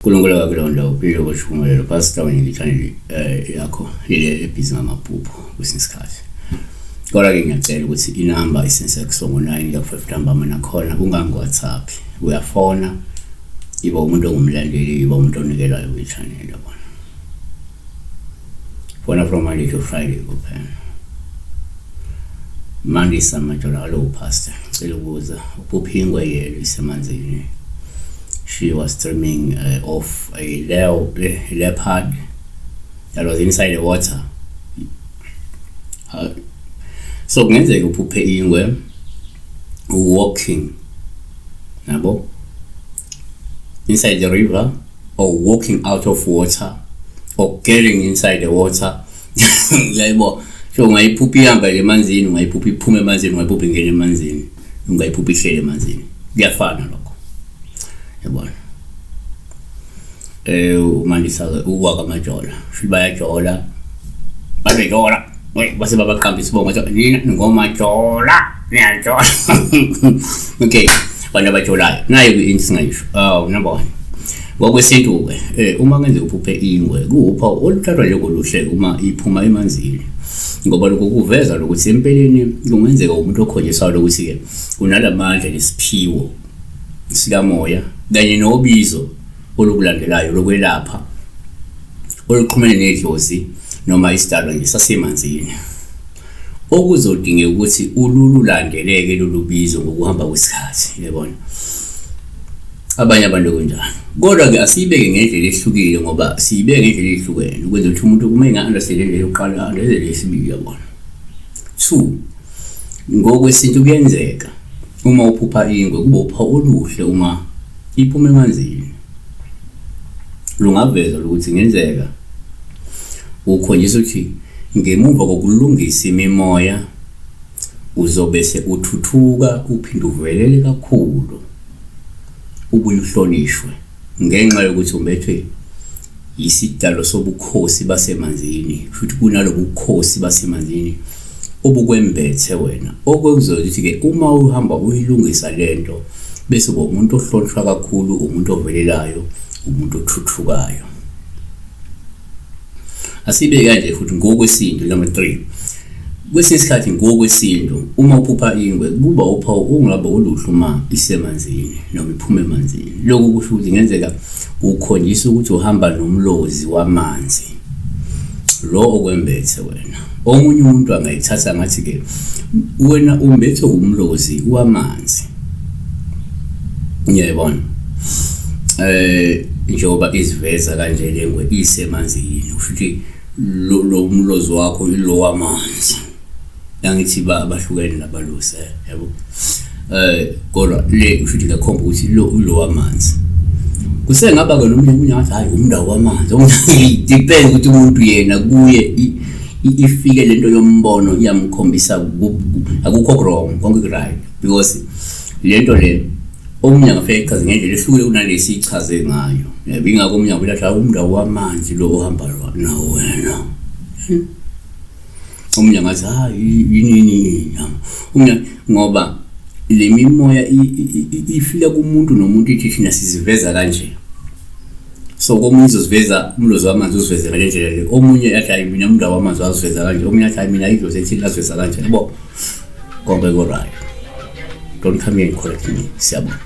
Nkulunkulu akakuleyo ndawo uphile kweshukumelelo pastor wena ngithanda yakho ile ebhizi ngamaphupho kwesinye isikhathi. Kodwa-ke ngiyacela ukuthi inamba isensekusongo 9 ka-5 ntambama nakhona ungangi-WhatsApp, uyafona, iba umuntu ongumlandeli, iba umuntu onikelayo kwi-channel yabona. Fona from Monday to Friday kuphela. Mandisa Majola, hello pastor. Ngicela ukubuza uphupha ingwe yelo isemanzini. She was streaming off a leopard that was inside the water. So kungenzeka uphuphe ingwe walking yabo inside the river or walking out of water or getting inside the water. Yayibona, so ungayiphupha ihamba nje emanzini, ungayiphupha iphuma emanzini, ungayiphupha ingena emanzini, ungayiphupha ihlele emanzini, kuyafana lokho yabona. Umandisa ke uwakamajola, shuthi bayajola, babejola base babaqamba isibongo nina ngomajola, niyajola. Okay, abantu abajolayo nayo into singayisho. Oh, number 1 ngokwesintu-ke uma kungenzeka uphuphe ingwe kuwuphawu oluthathwa njengoluhle uma iphuma emanzini, ngoba lokho kuveza lokuthi empeleni kungenzeka umuntu okhonjiswayo ukuthi-ke unalamandla nesiphiwo sikamoya kanye nobizo olukulandelayo lokwelapha oluxhumene nedlozi noma isidalwa nje sasemanzini, okuzodingeka ukuthi ulululandeleke lolu bizo ngokuhamba kwesikhathi yabona. Abanye abantu kunjalo, kodwa-ke asiyibeke ngendlela ehlukile, ngoba siyibeke ngendlela ehlukene ukwenza ukuthi umuntu uma enga-understand indlela yokuqala understand yesibili yabona. 2 ngokwesintu kuyenzeka uma uphupha ingwe kube uphawu oluhle uma iphuma emanzini, lungaveza ukuthi ngenzeka ukhonjisa ukuthi ngemuva kokulungisa imimoya uzobe uthuthuka uphinde uvelele kakhulu, ubuye uhlonishwe ngenxa yokuthi umbethwe yisidalo sobukhosi basemanzini, futhi kunalobu bukhosi basemanzini obukwembethe wena, okwekuzothi-ke uma uhamba uyilungisa lento bese uba umuntu ohlonishwa kakhulu, umuntu ovelelayo, umuntu othuthukayo. Asibe kanje futhi ngokwesintu. Number 3, kwesinye isikhathi ngokwesintu uma uphupha ingwe kuba uphawu ungaba oluhle uma isemanzini noma iphuma emanzini. Lokhu kusho ukuthi kungenzeka ukhonjisa ukuthi uhamba nomlozi wamanzi lo okwembethe wena. Omunye umuntu angayithatha ngathi-ke wena umbethe umlozi wamanzi, ngiyayibona njengoba iziveza kanje lengwe isemanzini, kusho ukuthi lo mlozi wakho ilo wamanzi. Angithi bahlukene labalusi yabo, kodwa le kusho ukuthi ngakhomba ukuthi lo ulo wamanzi. Kusengaba ke nomunye umunye ngathi hayi umndawo wamanzi, depends ukuthi umuntu yena kuye ifike lento yombono iyamkhombisa akukho wrong, konke right, because lento le omunye angafike echaze ngendlela ehlukile kunalesi ichaze ngayo. Yabo, ingakho omunye angavele athi umndawo wamanzi lo ohamba nawo wena. Omunye angathi hayi yini omunye, ngoba le mimoya ifika kumuntu nomuntu ithi thina siziveza kanje. So komunye uzoziveza umlozi wamanzi uziveze ngale ndlela le, omunye athi hayi mina umndawo wamanzi waziveza kanje, omunye athi hayi mina idlozi ethile laziveza kanje. Yabo, konke ku-right. Don't come here and correct me. Siyabonga.